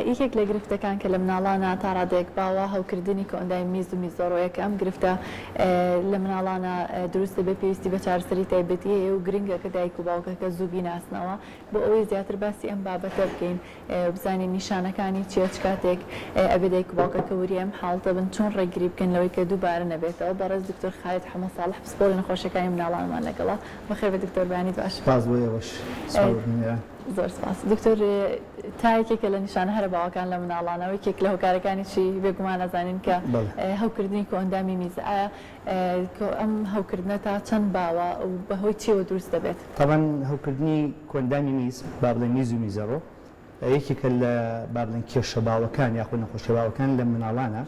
یەکێک لە گرفتەکان کە لە مناڵانا تا ڕادەیەک باوە هەوکردنی کۆئەندامی میز و میزەڕۆیە کە ئەم گرفتە لە مناڵانا دروست دەبێت پێویستی بە چارەسەری تایبەتی هەیە و گرنگە کە دایک و باوکەکە زوو بیناسنەوە بۆ ئەوەی زیاتر باسی ئەم بابەتە بکەین بزانین نیشانەکانی چیە چ کاتێک ئەبێ دایک و باوکەکە وریای ئەم حاڵەتە بن چۆن ڕێگری بکەن لەوەی کە دووبارە نەبێتەوە بەڕێز دکتۆر خالید حەمە ساڵح پسپۆڕی نەخۆشیەکانی مناڵانمان لەگەڵە بەخێربێی دکتۆر بەیانیت باش. سپاس بۆ ئێوەش سپاس بۆ بینەران. زۆر سپاس دکتۆر تا یەکێکە لە نیشانە هەرە باوەکان لە مناڵانەوە یەکێک لە هۆکارەکانیشی بێگومان ئەزانین کە هەوکردنی کۆئەندامی میزە ئایا ئەم هەوکردنە تا چەند باوە و بەهۆی چیەوە دروست دەبێت؟ تەبعەن هەوکردنی کۆئەندامی میز با بڵێین میز و میزەڕۆ یەکێکە لە با بڵێین کێشە باوەکان یاخود نەخۆشیە باوەکان لە مناڵانە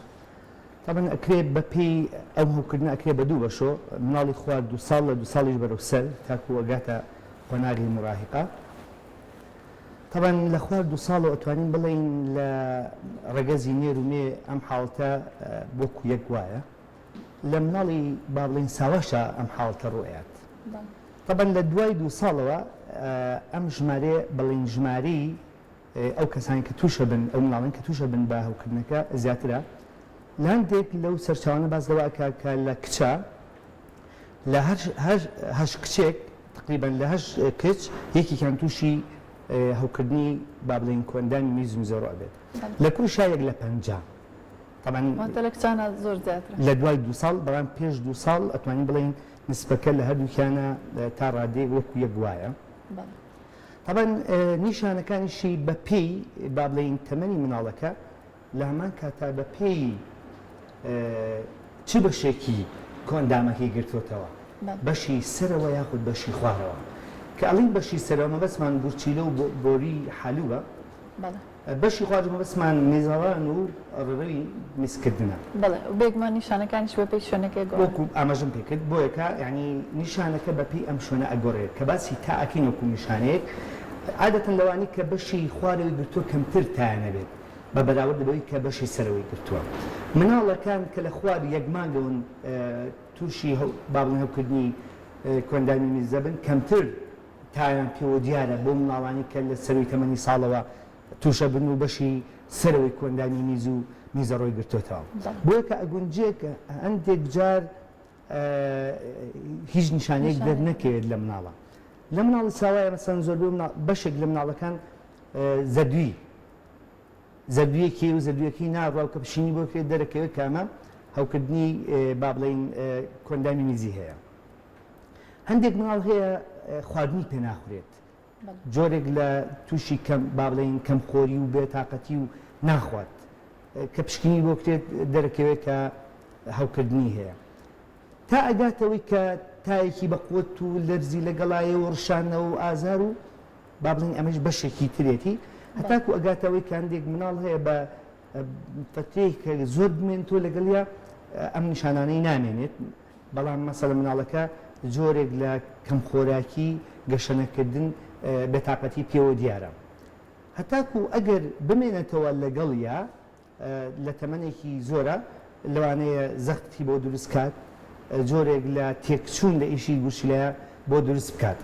تەبعەن ئەکرێ بە پێی ئەو هەوکردنە ئەکرێ بە دوو بەشۆ مناڵی خوار دوو ساڵ لە دوو ساڵیش بەرەو سەر تاکوو ئەگاتە قۆناغی موراهیقە تەبعەن لە خوار دوو ساڵەوە ئەتوانین بڵێین لە ڕەگەزی نێر و مێ ئەم حاڵەتە وەکو یەک وایە لە مناڵی با بڵێین ساواشا ئەم حاڵەتە ڕوئەیات تەبعەن لە دوای دوو ساڵەوە ئەم ژمارەیە بڵێین ژمارەی ئەو کەسانی کە تووشە بن ئەو مناڵانی کە تووشە بن بە هەوکردنەکە زیاترە لە هەندێک لەو سەرچاوانە باس لەوە ئەکا کە لە کچە لە هەر هەر هەشت کچێک تقریبا لە هەشت کچ یەکێکیان تووشی هەوکردنی با بڵێین کۆئەندامی میز و میزەڕۆ ئەبێت لە کوڕیشا یەک لە 50 تەبعەن واتە لە کچانە زۆر زیاترە. لە دوای دوو ساڵ بەڵام پێش دوو ساڵ ئەتوانین بڵێین نسبەکە لە هەردووکیانە تا ڕادەیەک وەکو یەک وایە. بەڵێ. تەبعەن نیشانەکانیشی بە پێی با بڵێین تەمەنی مناڵەکە لە هەمان کاتا بە پێی چ بەشێکی کۆئەندامەکەی گرتۆتەوە بەشی سەرەوە یاخود بەشی خوارەوە کە ئەڵین بەشی سەرەوە مەبەستمان گورچیلە و بۆری حالووە بەشی خوارەوە مەبەستمان میزەڵان و ڕێڕەوی میزکردنە. بەڵێ و بێگومان نیشانەکانیش بەپێی شوێنەکە ئەگۆڕێت. وەکو ئاماژەم پێکرد بۆیەکە یانی نیشانەکە بەپێی ئەم شوێنە ئەگۆڕێت کە باسی تا ئەکەین وەکو نیشانەیەک عادەتەن لەوانەی کە بەشی خوارەوەی گرتووە کەمتر تایان ئەبێت بە بەراورد بەوەی کە بەشی سەرەوەی گرتووە مناڵەکان کە لە خوار یەک مانگەوەن تووشی با بڵێین هەوکردنی کۆئەندامی میز دەبن کەمتر تایان پێوە دیارە بۆ مناڵانی کە لە سەرووی تەمەنی ساڵەوە تووشەبن و بەشی سەرەوەی کۆئەندامی میز و میزەڕۆی گرتۆتەوە بۆیە کە ئەگونجێ کە هەندێک جار هیچ نیشانەیەک دەرنەکەوێت لە مناڵە لە مناڵی ساوایە مەسەن زۆربەی بەشێک لە مناڵەکان زەردوی زەردویەکی و زەردویەکەی ناڕوا و کە پشینی بۆ کرێت دەرەکەوێت کە ئەمە هەوکردنی با بڵێین کۆئەندامی میزی هەیە. هەندێک مناڵ هەیە خواردنی پێ ناخورێت جۆرێک لە تووشی کەم با بڵێین کەمخۆری و بێتاقەتی و ناخوات کە پشکنی بۆ کرێت دەرەکەوێت کە هەوکردنی هەیە تا ئەگاتەوەی کە تایەکی بە قوت و لەرزی لەگەڵایە و ڕشانەوە و ئازار و با بڵێین ئەمەش بەشێکی ترێتی هەتاکو ئەگاتەوەی کە هەندێک مناڵ هەیە بە فەترەیەک کە زۆر بمێنتەوە لەگەڵیا ئەم نیشانانەی نامێنێت بەڵام مەسەلەن مناڵەکە جۆرێک لە کەمخۆراکی، گەشەنەکردن، بێتاقەتی پێوە دیارە. هەتاکو ئەگەر بمێنێتەوە لەگەڵیا لە تەمەنێکی زۆرا لەوانەیە زەختی بۆ دروست کات، جۆرێک لە تێکچوون لە ئیشی گورچیلەیا بۆ دروست بکات.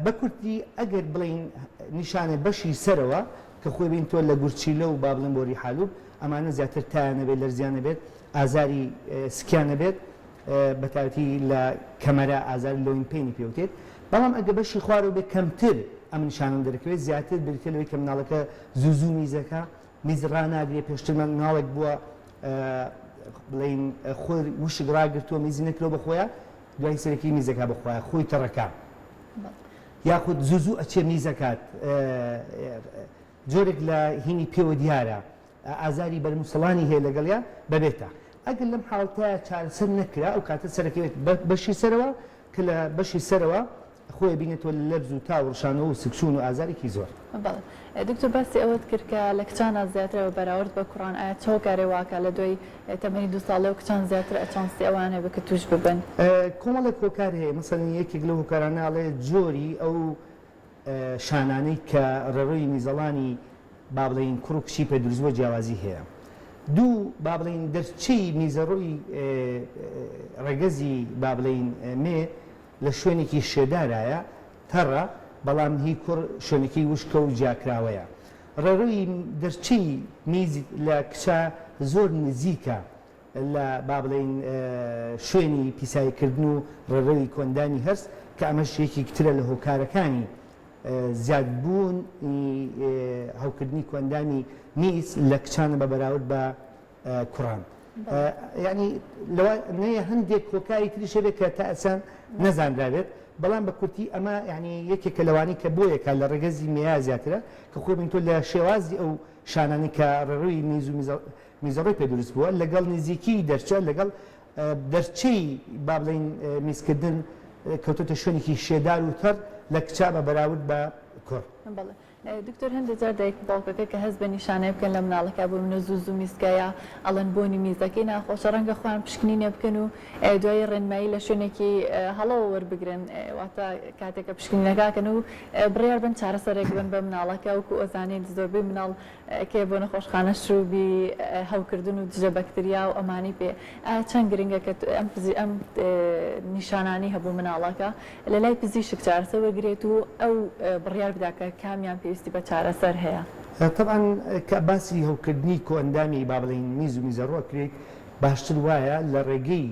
بە کورتی ئەگەر بڵێین نیشانە بەشی سەرەوە کە خۆی بینتەوە لە گورچیلە و با بڵێن بۆری حالوب ئەمانە زیاتر تایان ئەبێت، لەرزیان ئەبێت، ئازاری سکیان ئەبێت بەتایبەتی لە کەمەرە ئازاری loin pain ی پێوتێت بەڵام ئەگە بەشی خوارەوە بێت کەمتر ئەم نیشانە دەرەکەوێت زیاتر بریتە لەوەی کە مناڵەکە زوو زوو میزەکە میز ڕاناگرێ پێشتر مناڵێک بووە بڵین خۆی وشک ڕاگرتووە میزی نەکرەوە بە خۆیان دوای سەرەکی میزەکە بخوایە خۆی تەڕەکە یاخود زوو زوو ئەچێ میزەکات جۆرێک لە هینی پێوە دیارە ئازاری بەرموسڵانی هەیە لەگەڵیا بەبێ تا. ئەگەر لەم حاڵەتەیا چارەسەر نەکرا ئەو کاتە سەرەکەوێت بە بەشی سەرەوە کە لە بەشی سەرەوە خۆی ئەبینێتەوە لە لەرز و تا و ڕشانەوە و سکچوون و ئازارێکی زۆر. بەڵێ دکتۆر باسی ئەوەت کرد کە لە کچانا زیاترە بە بەراورد بە کوڕان ئایا چ هۆکارێ واکا لە دوای تەمەنی دوو ساڵەوە کچان زیاتر chance ی ئەوەیان هەبێ کە توش ببن؟ کۆمەڵێک هۆکار هەیە مەسەلەن یەکێک لەو هۆکارانە ئەڵێ جۆری ئەو شانانەی کە ڕێڕەوی میزەڵانی با بڵێین کوڕ و کچی پێ دروست بووە جیاوازی هەیە. دوو با بڵێین دەرچەی میزەڕۆی ڕەگەزی با بڵێین مێ لە شوێنێکی شێدارایە، تەڕە، بەڵام هی کوڕ شوێنەکەی وشکە و جیاکراوەیە. ڕێڕەوی دەرچەی میز لە کچە زۆر نزیکە لە با بڵێین شوێنی پیساییکردن و ڕێڕەوی کۆئەندامی هەرس کە ئەمەش یەکیک ترە لە هۆکارەکانی زیادبوونی هەوکردنی کۆئەندامی میز لە کچانە بە بەراورد بە کوڕان. یانی لەوانەیە هەندێک هۆکاری تریش هەبێت کە تا ئێستا نەزانرابێت، بەڵام بە کورتی ئەمە یانی یەکێکە لەوانەی کە بۆیەکە لە ڕەگەزی مێیا زیاترە کە خۆی بن تۆ لە شێوازی ئەو شانانەی کە ڕێڕەوی میز و میزەڕۆی پێ دروست بووە لەگەڵ نزیکی دەرچە لەگەڵ دەرچەی با بڵێین میزکردن کەوتۆتە شوێنێکی شێدار و تەڕ لە کچا بە بەراورد بە کوڕ. بەڵێ دکتۆر هەندێک جار دایک و باوکەکە کە هەست بە نیشانەیە بکەن لە مناڵەکە بۆ منە زوو زوو میزکە یا ئەڵێن بۆنی میزەکەی ناخۆشە ڕەنگە خۆیان پشکنینێ بکەن و دوایی ڕێنمایی لە شوێنێکی هەڵەوە وەربگرن واتە کاتێک کە پشکنینەکە ئەکەن و بڕیار بن چارەسەرێک بن بە مناڵەکە وەکو ئەزانین زۆربەی مناڵ کێ بۆ نەخۆشخانە شروبی هەوکردن و دژە بەکتریا و ئەمانەی پێ ئایا چەند گرنگە کە ئەم ئەم نیشانانەی هەبوو مناڵەکە لە لای پزیشک چارەسەر وەرگرێت و ئەو بڕیار بدا کە کامیان پێویستی بە چارەسەر هەیە؟ تەبعەن کە باسی هەوکردنی کۆئەندامی با بڵێین میز و میزەڕۆ ئەکرێت باشتر وایە لە ڕێگەی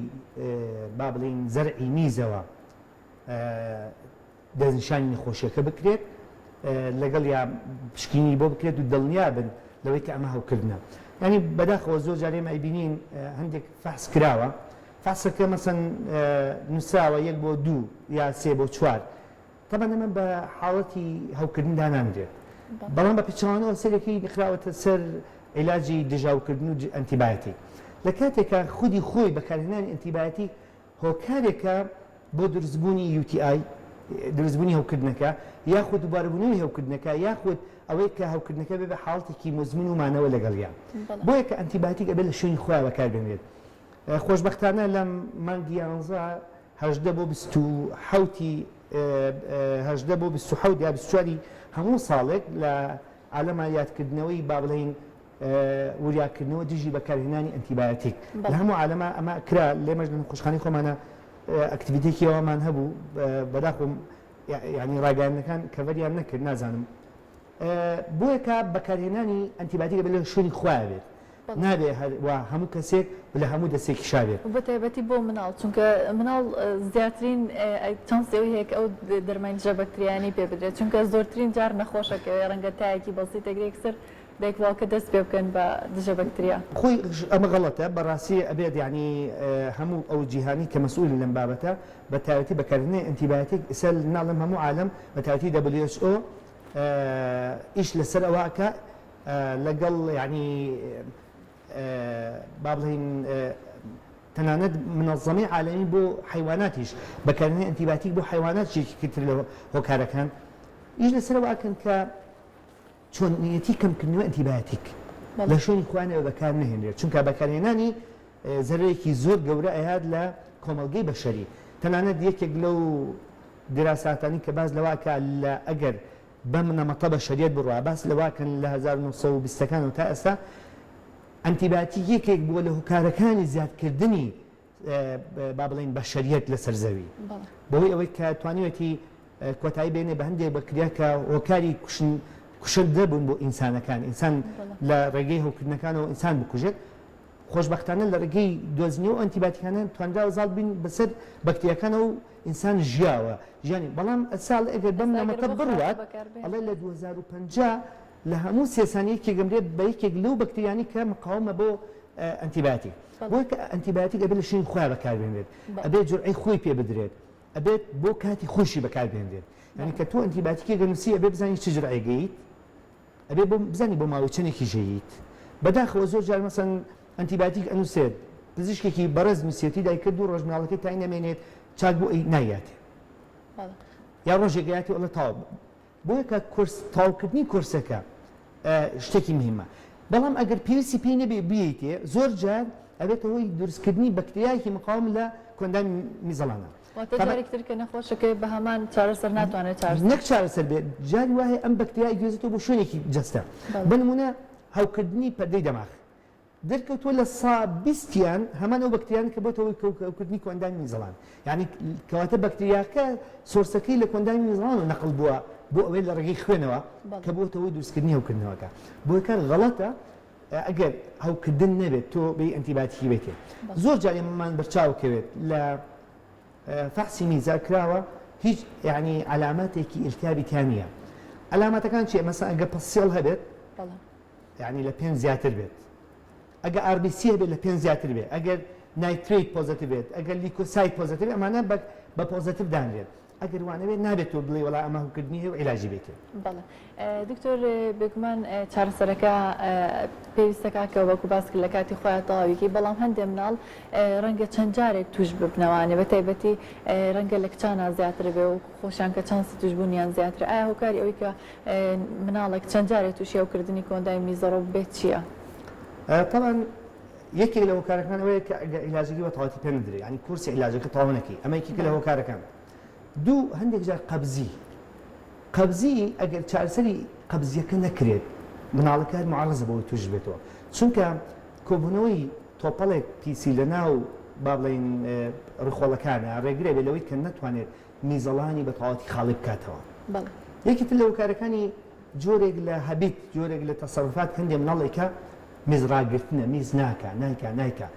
با بڵێین زەرعی میزەوە دەستنیشانی نەخۆشیەکە بکرێت لەگەڵیا پشکینی بۆ بکرێت و دڵنیا بن لەوەی کە ئەمە هەوکردنە یانی بەداخەوە زۆر جار ئێمە ئەیبینین هەندێک فەحس کراوە فەحسەکە مەسەن نووسراوە یەک بۆ دوو یا سێ بۆ چوار تەبەن ئەمە بە حاڵەتی هەوکردن دانانرێت بەڵام بە پێچەوانەوە سەرەکی خراوەتە سەر عیلاجی دژاوکردن و ئەنتیبایەتی لە کاتێکا خودی خۆی بەکارهێنانی ئەنتیبایەتی هۆکارێکە بۆ دروستبوونی UTI، دروستبوونی هەوکردنەکە، یاخود دووبارەبوونەوەی هەوکردنەکە، یاخود ئەوەی کە هەوکردنەکە بێ بە حاڵەتێکی موزمن و مانەوە لەگەڵیا. بۆیە کە ئەنتیبایۆتیک ئەبێت لە شوێنی خۆیا بەکاربێنرێت. خۆشبەختانە لە مانگی یانزە، 18 بۆ 27 ی 18 بۆ 27 یا 24 ی هەموو ساڵێک لە عالەما یادکردنەوەی با بڵێین وریاکردنەوە دژی بەکارهێنانی ئەنتیبایۆتیک لە هەموو عالەما ئەمە کرا، لێمەش لە نەخۆشخانەی خۆمانە activity ێکی ئەومان هەبوو، بەداخۆم یعنی ڕاگەیاندنەکان cover یان نەکرد نازانم. بۆیە کە بەکارهێنانی ئەنتیبایۆتیک ئەبێت لە شوێنی خۆیا بێت، نابێ هەر وا هەموو کەسێک و لە هەموو دەستێکیشا بێت. بە تایبەتی بۆ مناڵ، چونکە مناڵ زیاترین chance ی ئەوەی هەیە کە ئەو دەرمانی دژە بەکتریایانەی پێ بدرێت، چونکە زۆرترین جار نەخۆشەکەوێ ڕەنگە تایەکی بەسیت ئەگرێ یەکسەر دایک باوکە دەست پێ بکەن بە دژە بەکتریا. خۆی ئەمە غەڵەتە بەڕاستی ئەبێت یانی هەموو ئەو جیهانی کە مەسئولن لەم بابەتە بە تایبەتی بەکارهێنانی ئەنتیبایۆتیک ئیستا ناڵێم هەموو عالەم بە تایبەتی WHO ئیش لەسەر ئەوە ئەکا لەگەڵ یانی با بڵێین تەنانەت منەزەمەی عالەمی بۆ حەیواناتیش بەکارهێنانی ئەنتیبایۆتیک بۆ حەیوانات یەکێکی تر لە هۆکارەکان ئیش لەسەر ئەوە ئەکەن کە چۆنیەتی کەمکردنەوەی ئەنتیبایۆتیک لە شوێنی خۆیانەوە بەکار نەهێنرێت، چونکە بەکارهێنانی زەرەرێکی زۆر گەورە ئەیات لە کۆمەڵگەی بەشەری، تەنانەت یەکێک لەو دیراساتانەی کە باس لەوە ئەکا لە ئەگەر بەم نەمەتە بەشەریەت بڕوا باس لەوە ئەکەن لە 1920 ەکانەوە تا ئێستا ئەنتیبایۆتیک یەکێک بووە لە هۆکارەکانی زیادکردنی با بڵێین بەشەریەت لەسەر زەوی بەهۆی ئەوەی کە توانیوێتی کۆتایی بێنێ بە هەندێک بەکتریا کە هۆکاری کوشن کوشندە بوون بۆ ئینسانەکان ئینسان لە ڕێگەی هەوکردنەکانەوە ئینسان بکوژێت خۆشبەختانە لە ڕێگەی دۆزینەوە ئەنتیباتیکانە توانراوە زاڵ بین بەسەر بەکتریاکانەوە و ئینسان ژیاوە ژیانی بەڵام ئەساڵ ئەگەر بەم نەمەتە بڕوات ئەڵێ لە 2050 لە هەموو سێ سانیە یەکێک ئەمرێت بە یەکێک لەو بەکتریانەی کە مقاومە بۆ ئەنتیبایۆتیک. بۆیە کە ئەنتیبایۆتیک ئەبێت لە شوێنی خۆیان بەکاربهێنرێت، ئەبێت جورعەی خۆی پێ بدرێت، ئەبێت بۆ کاتی خۆشی بەکاربهێنرێت. یانی کە تۆ ئەنتیبایۆتیکێک ئەنووسی ئەبێ بزانی چ جورعەیەک ئەیت، ئەبێ بۆ بزانی بۆ ماوەی چەندێکیش ئەیت. بەداخەوە زۆر جار مەسەن ئەنتیبایۆتیک ئەنووسێت، پزیشکێکی بەڕێز نووسیەتی دایکە دوو ڕۆژ مناڵەکەی تای نەمێنێت چاک بوو ئەی نایاتێ. یا ڕۆژێک ئەیاتێ ئەڵێ تەواو بۆیە کە کۆرس تەواوکردنی کۆرسەکە شتێکی مهمە بەڵام ئەگەر پێویستی پێی نەبێ بیەیتێ زۆر جار ئەبێتە هۆی دروستکردنی بەکتریایەکی مقاوم لە کۆئەندامی میزەڵانە. واتە جارێکی تر کە نەخۆشەکەی بە هەمان چارەسەر ناتوانێت چارەسەر. نەک چارەسەر بێت جاری وایە ئەم بەکتریا ئەگوێزێتەوە بۆ شوێنێکی جەستە بە نمونە هەوکردنی پەردەی دەماغ دەرکەوتووە لە سا بیستیان هەمان ئەو بەکتریانە کە بۆتە هۆی هەوکردنی کۆئەندامی میزەڵان یانی کەواتە بەکتریاکە source ەکەی لە کۆئەندامی میزەڵانەوە نەقڵ بووە. بۆ ئەوەی لە ڕێگەی خوێنەوە کە بۆتە هۆی دروستکردنی هەوکردنەوەکە. بۆیەکە غەڵەتە ئەگەر هەوکردن نەبێت تۆ بێی ئەنتیباتیکی بێتێ. زۆر جار ئێمەمان بەرچاو کەوێت لە فەحسی میزا کراوە هیچ یعنی عەلاماتێکی ئیلتیابی تیا نییە. عەلاماتەکان چییە؟ مەسەلەن ئەگەر پەسێڵ هەبێت یعنی لە پێنج زیاتر بێت، ئەگەر RBC هەبێت لە پێنج زیاتر بێت، ئەگەر nitrate positive بێت، ئەگەر leukocyte positive، ئەمانە بە positive دانرێت. ئەگەر وا نەبێت نابێت تۆ بڵێی وەڵا ئەمە هەوکردنی هەیە و عیلاجی بێتێ. بەڵێ دکتۆر بێگومان چارەسەرەکە پێویستەکە کە وەکو باس کرد لە کاتی خۆیان تەواویکەی بەڵام هەندێ مناڵ ڕەنگە چەند جارێک توش ببنەوانێ بە تایبەتی ڕەنگە لە کچانا زیاتر بێ و خۆشیان کە چانسی توشبوونیان زیاترە ئایا هۆکاری ئەوەی کە مناڵێک چەند جارێک تووشی هەوکردنی کۆئەندامی میزەڕۆ ببێت چییە؟ تەبعەن یەکێک لە هۆکارەکان ئەوەیە کە ئەگەر عیلاجەکەی بە تەواوەتی پێ نەدرێت یانی کورسی عیلاجەکە تەواو نەکەی ئەمە یەکێکە لە هۆکارەکان. دوو هەندێک جار قەبزی قەبزی ئەگەر چارەسەری قەبزیەکە نەکرێت مناڵەکە هەر معرضە بەوەی توش بێتەوە چونکە کۆبوونەوەی تۆپەڵێک پیسی لە ناو با بڵێین ڕیخۆڵەکانە ڕێگرە بێت لەوەی کە نەتوانێت میزەڵانی بە تەواوەتی خاڵی بکاتەوە. یەکی تر لە هۆکارەکانی جۆرێک لە habit جۆرێک لە تەسەروفات هەندێ مناڵ ئەیکا میز ڕاگرتنە میز ناکا نایکا نایکا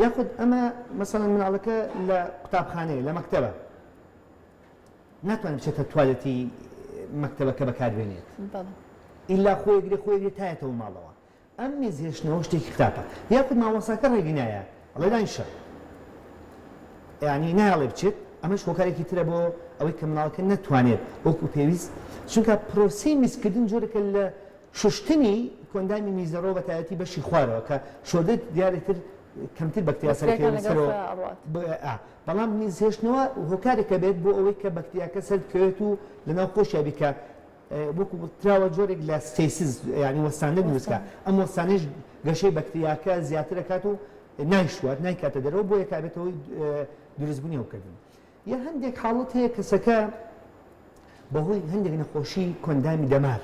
یاخود ئەمە مەسەڵەن مناڵەکە لە قوتابخانەیە لە مەکتەبە ناتوانێت بچێتە توالێتی مەکتەبەکە بەکاربێنێت ئیلا خۆیگرێ خۆیگرێ تایەتەوە ماڵەوە ئەم میز هێشتنەوە شتێکی خراپە یاخود مامۆستاکە ڕێگی نایە ئەڵێ دانیشە یانی نایەڵێ بچێت ئەمەش هۆکارێکی ترە بۆ ئەوەی کە مناڵەکە نەتوانێت وەکو پێویست چونکە پرۆسەی میزکردن جۆرێکە لە شوشتنی کۆندامی میزەڕۆ بە تایبەتی بەشی خوارەوە کە شۆردە دیارە تر کەمتر بەکتریا بەکتریاکان لەگەڵ سەرەوە خۆیان ئەڕوات. بەڵام میز هێشتنەوە هۆکارێکە بێت بۆ ئەوەی کە بەکتریاکە سەر بکەوێت و لەناو خۆشیا بیکا وەکو وتراوە جۆرێک لە stasis یانی وەستاندن دروست کا ئەم وەستانەش گەشەی بەکتریاکە زیاتر ئەکات و نایشوات نایکاتە دەرەوە بۆیە کە ئەبێتە هۆی دروستبوونی هەوکردن یا هەندێک حاڵەت هەیە کەسەکە بەهۆی هەندێک نەخۆشی کۆندامی دەمار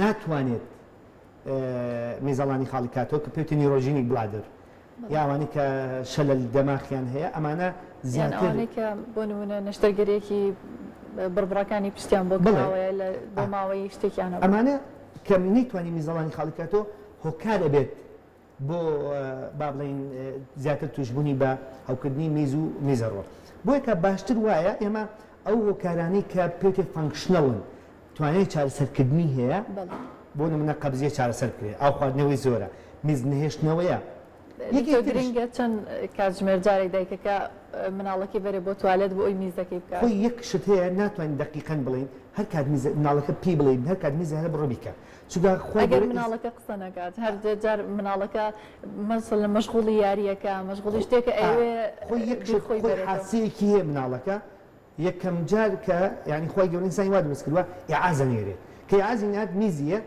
ناتوانێت میزەڵانی خاڵی کاتەوە کە پێوتە neurogenic bladder یا ئەوانەی کە شەلەل دەماخیان هەیە ئەمانە یان زیاتر ئەوانەی کە بۆ نمونە نەشتەرگەریەکی بڕبڕەکانی پشتیان بۆ بەڵێ کراوەیە لە بۆ ئا ماوەی شتێکیان هەبوو. ئەمانە کە نەیتوانی میزەڵانی خاڵی کاتەوە هۆکار ئەبێت بۆ با بڵێین زیاتر توشبوونی بە هەوکردنی میز و میزەڕۆ بۆیە کە باشتر وایە ئێمە ئەو هۆکارانەی کە پێوتێ functional ن توانای چارەسەرکردنی هەیە، بۆ نمونە قەبزیە چارەسەر بکرێت، ئاو خواردنەوەی زۆرە، میز نەهێشتنەوەیە، یەکێکی دکتۆر تریش. گرنگە چەند کاتژمێر جارێک دایکەکە مناڵەکەی بەرێ بۆ توالێت بۆ ئەوی میزەکەی بکات؟ خۆی یەک شت هەیە ناتوانین دەقیقەن بڵێین هەر کات میز مناڵەکە پێی بڵێین هەر کات میزی هەرە بڕۆ بیکە چونکە خوای ئەگەر گەورە ئیز. مناڵەکە قسە نەکات هەر جار مناڵەکە مەسەلەن مەشغوڵی یارییەکە مەشغوڵی شتێکە ئەیەوێ خۆی یەک بیر شت خۆی خۆی بەرێتەوە. حاسەیەکی هەیە مناڵەکە یەکەم جار کە یانی خوای گەورە ئینسانی وا دروست کردوە ئیعاز ئەنێرێ کە ئیعازی نارد میزیە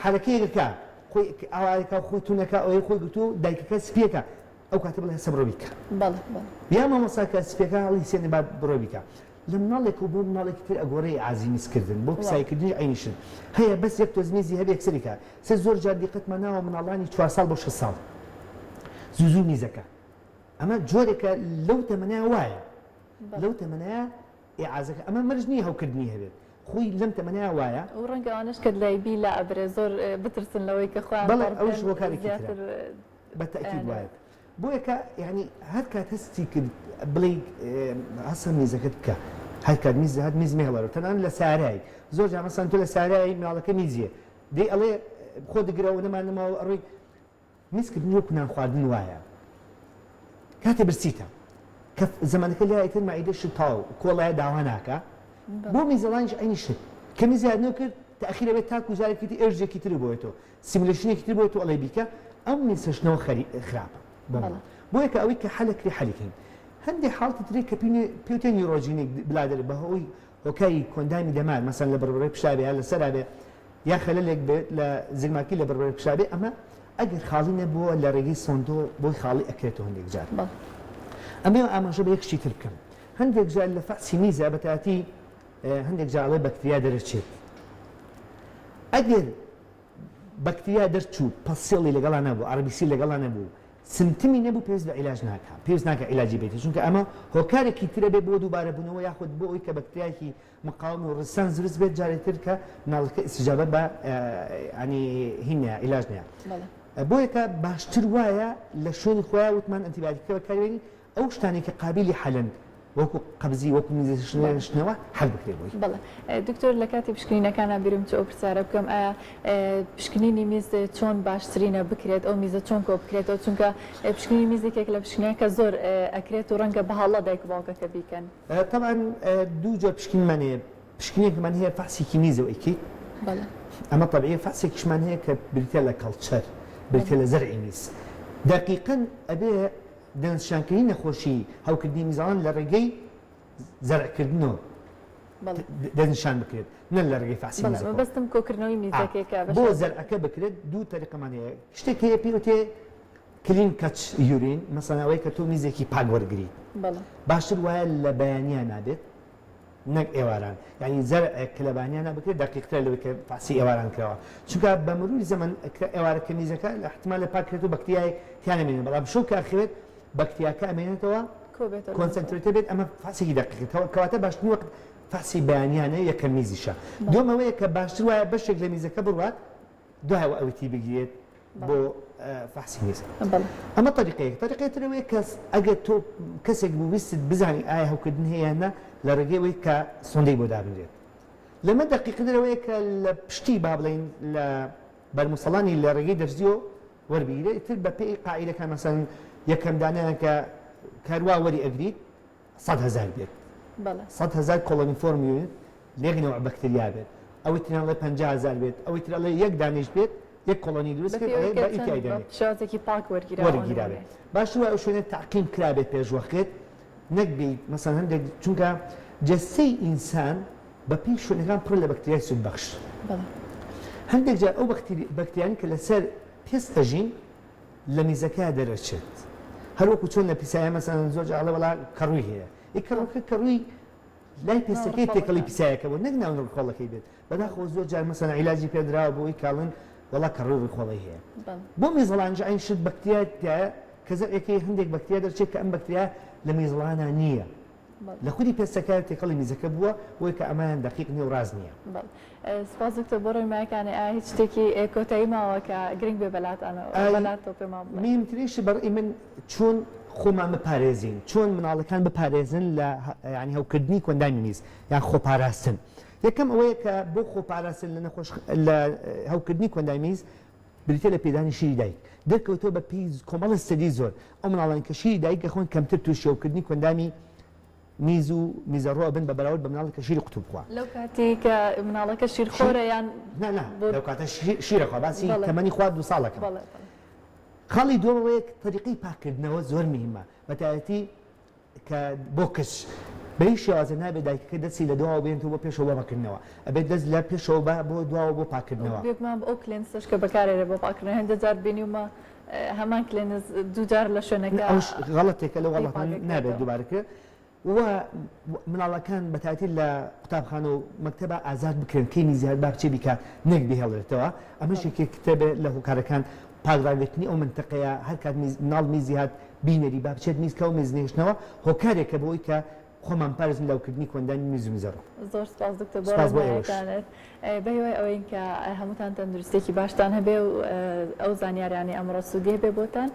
حەرەکەیەک ئەکا خۆی ئاوا ئەکا و خۆی تون ئەکا ئەوەی خۆی گرتووە و دایکەکە سپیەکە ئەو کاتە بڵێ هەسە بڕۆ بیکە بەڵێ بەڵێ. یا مامۆستاکە سپیەکە هەڵیسێنێ با بڕۆ بیکا لە مناڵێک و بۆ مناڵێکی تر ئەگۆڕێ ئیعازی میز کردن بۆ واو. پیسایی کردنیش عەینی شت هەیە بەس یەک تۆز میزی هەبێ یەکسەری کا سە زۆر جار دیقەتمان ناوە مناڵانی چوار ساڵ بۆ شەش ساڵ زوو زوو میزەکە ئەمە جۆرێکە لەو تەمەنەیا وایە لەو تەمەنەیا ئیعازەکە ئەمە مەرج نییە هەوکردنی هەبێت خۆی لەم تەمەنەیا وایە. و ڕەنگە ئەوانەش کە لای بی لا ئەبرێ زۆر بترسن لەوەی کە خۆیان بەڵێ تەڕ ئەوش بکەن هۆکارێکی ترە زیاتر بە تەئکید ئەیانەوێت. وایە بۆیە کە یانی هەر کات هەستی کرد بڵێی هەسە میزەکەت بکە هەر کات میز هات میز مەهێڵەرەوە تەنانەت لە سارای زۆر جار مەسەلەن تۆ لە سارای مناڵەکە میزیە دەی ئەڵێ خۆ دگرەوە نەمان نەماوە ئەڕۆی میز کردن وەکو نان خواردن وایە کاتێ برسیتە کە زەمەنەکە لای تر مەعیدە شت تاو کۆڵایە داوا ناکا بۆ میزەڵانیش عەینی شت کە میزیان نەو کرد تاخیر ئەبێت تاکو جارێکی تر urge ێکی تر بۆیەتەوە stimulation ێکی تر بۆیەتەوە ئەڵێ بیکە ئەم میزهێشتنەوە خەری خراپە بۆ مناڵ بۆیە کە ئەوەی کە حەلەکرێ حەلی کەین هەندێک حاڵەتی ترێ کە پێوتێ neurogenic bladder بەهۆی هۆکاری کۆندامی دەمار مەسەن لە بڕبڕەی پشتا بێ یا لەسەرا بێ یا خەلەلێک بێت لە زگماکی لە بڕبڕەی پشتا بێ ئەمە ئەگەر خاڵی نەبووە لە ڕێگەی سۆندۆ بۆی خاڵی ئەکرێتەوە هەندێک جار. ئەمەوێ ئاماژە بە یەک شتی تر بکەم هەندێک جار لە فەحسی میزا بە تایبەتی هەندێک جار ئەڵێ بەکتریا دەرەچێت ئەگەر بەکتریا دەرچوو پەسێڵی لەگەڵا نەبوو RBC لەگەڵا نەبوو. symptom ی نەبوو پێویست بە عیلاج ناکا پێویست ناکا عیلاجی بێتێ چونکە ئەمە هۆکارێکی ترە بێ بۆ دووبارە بوونەوە یاخود بۆ ئەوی کە بەکتریایەکی مقاوم و resistance دروست بێت جارێ تر کە مناڵەکە ئیستیجابە بە ینی هین نەیە عیلاج نەیە بۆیە کە باشتر وایە لە شوێنی خۆیان وتمان ئەنتیبیاتیکە بەکاربێنی ئەو شتانەی کە قابیلی حەلن وەکو قەبزی وەکو میزشتنەوە حەل بکرێ بۆی. بەڵێ دکتۆر لە کاتی پشکنینەکانا بیرم چوو ئەو پرسیارە بکەم ئایا پشکنینی میز چۆن باشترینە بکرێت ئەو میزە چۆن کۆ بکرێتەوە چونکە پشکنینی میز یەکێک لە پشکنینە کە زۆر ئەکرێت و ڕەنگە بە هەڵە دایک و باوکەکە بیکەن. تەبعەن دوو جۆر پشکنینمان هەیە پشکنینێکمان هەیە فەحسێکی میزە و ئەیکەیت بەڵێ. ئەمە تەبعیە فەحسێکیشمان هەیە کە بریتیە لە culture بریتیە لە زەرعی میز دەقیقەن ئەبێ دەستنیشانکردنی نەخۆشی هەوکردنی میزەڵان لە ڕێگەی زەرعکردنەوە دەستنیشان بکرێت نە لە ڕێگەی فەحسی میزەکەوە. مەبەستم کۆکردنەوەی میزەکەیە بۆ زەرعەکە بکرێت دوو تەریقەمان هەیە شتێک هەیە پێی وتێ clean catch urine مەسەلەن ئەوەی کە تۆ میزێکی پاک وەرگریت باشتر وایە لە بەیانیان نابێت نەک ئێواران یانی زەرعێک کە لە بانیانا بکرێت دەقیقترە لەوەی کە فەحسی ئێواران کراوە چونکە بە مروری زەمەن کە ئێوارە کە میزەکە لە احتمالە پاک کرێت و بەکتریای تیا نەمێنێت بەڵام شەو کە ئەخەوێت بەکتریاکە ئەمێنێتەوە concentrate بێت ئەمە فەحسێکی دەقیقە کەواتە باشترین وەقت فەحسی بەیانیانە یەکەم میزیشە دووەم ئەوەیە کە باشتر وایە بەشێک لە میزەکە بڕوات دوای ئەوە ئەوی تی بگیرێت بۆ فەحسی میز ئەمە تەریقەیەک تەریقەی تر ئەوەیە کەس ئەگەر تۆ کەسێک بوو ویستت بزانی ئایا هەوکردن هەیە یان نا لە ڕێگەی ئەوەی کە سۆندەی بۆ دابنرێت لەمە دەقیقتر ئەوەیە کە لە پشتی با بڵێین لە بەرموسەڵانی لە ڕێگەی دەرزیەوە وەربگیرێت ئیتر بە پێی قاعیدەکان مەسەلەن یەکەم دانیان کە کاروا وەری ئەگریت 100,000 بێت 100,000 colony-forming unit لەیەک نەوع بەکتریا بێت ئەوەی تریان ئەڵێ 50,000 بێت ئەوەی تر ئەڵێ یەک دانیش بێت یەک کۆڵۆنی دروست کرد ئەڵێ بە ETI دەنێ شێوازێکی پاک وەرگیراوە وەرگیرابێت باشتر وایە ئەو شوێنە تەعقیم کرابێت پێش وەخت نەک بیت مەسەن هەندێک چونکە جەستەی ئینسان بە پێی شوێنەکان پڕە لە بەکتریای سوودبەخش هەندێک جار ئەو بەکتریانی کە لەسەر پێست ئەژین لە میزەکەیا دەرەچێت هەر وەکو چۆن لە پیسایە مەسەن زۆر جار ئەڵێ وەڵا کەڕووی هەیە ئی کەڕووەکە کەڕووی لای پێستەکەی تێکەڵی پیسایەکە بوو نەک ناو ڕیخۆڵەکەی بێت بەداخەوە زۆر جار مەسەن عیلاجی پێدراوە بۆ ئەوی کاڵن وەڵا کەڕووی ڕیخۆڵەی هەیە بۆ میزەڵانیش عەین شت بەکتریا تیایە کە زەرعێکی هەندێک بەکتریا دەرچێت کە ئەم بەکتریا لە میزەڵانا نییە لە خودی پێستەکە تێکەڵی میزەکە بووە بۆیە کە ئەمەیان دەقیق نییە و ڕاست نییە. سپاس دکتۆر بۆ ڕێنمایەکانی ئایا هیچ شتێکی کۆتایی ماوە کە گرنگ بێ بەلاتانەوە بەلاتەوە پێمان بڵێ؟ مهمترین شت بەڕێی من چۆن خۆمان بپارێزین چۆن مناڵەکان بپارێزن لە یانی هەوکردنی کۆئەندامی میز یان خۆپاراستن یەکەم ئەوەیە کە بۆ خۆپاراستن لە نەخۆش لە هەوکردنی کۆئەندامی میز بریتیە لە پێدانی شیری دایک دەرکەوتووە بە پێی کۆمەڵە study زۆر ئەو مناڵانی کە شیری دایک ئەخۆن کەمتر تووشی هەوکردنی کۆئەندامی میز و میزەڕۆ ئەبن بە بەراورد بە مناڵێک کە شیری قوتوو بخوا. لەو کاتەی کە مناڵەکە شیرخۆرە یان نا نا لەو کاتە شیر ئەخوا باسی تەمەنی خوار دوو ساڵ ئەکەم. خاڵی دووەم ئەوەیە تەریقەی پاککردنەوە زۆر مهمە بەتایبەتی کە بۆ کچ بە هیچ شێوازێک نابێت دایکەکە دەستی لە دواوە بێنێتەوە بۆ پێشەوە بۆ پاککردنەوە ئەبێت دەست لە پێشەوە با بۆ دواوە بۆ پاککردنەوە. بێگومان ئەو Kleenex ەش کە بەکارێرێ بۆ پاککردنەوە هێندە جار بینیومە هەمان Kleenex دووجار لە شوێنەکە ئەوش غەڵەتێکە لەو غەڵەتان نابێت دووبارە کرێت و مناڵەکان بە تایبەتی لە قوتابخانە و مەکتەبە ئازاد بکرێن کەی میزیاد با بچێ بیکات نەک بهێڵرێتەوە ئەمەش یەکێک ترە بێت لە هۆکارەکان پاک ڕاگرتنی ئەو مەنتەقەیە هەر کات میز مناڵ میزی هات بینەری با بچێت میز کە و میز نەهێشتنەوە هۆکارێکە بۆ ئەوەی کە خۆمان بپارێزین لە هەوکردنی کۆئەندامی میز و میزەڕۆ. زۆر سپاس دکتۆر بۆ سپاس بۆ ئێوەش. ڕێنمایەکانت. بەهیوای ئەوەین کە هەمووتان تەندروستیەکی باشتان هەبێ و ئەو زانیاریانەی ئەمڕۆ سوودی هەبێ بۆتان.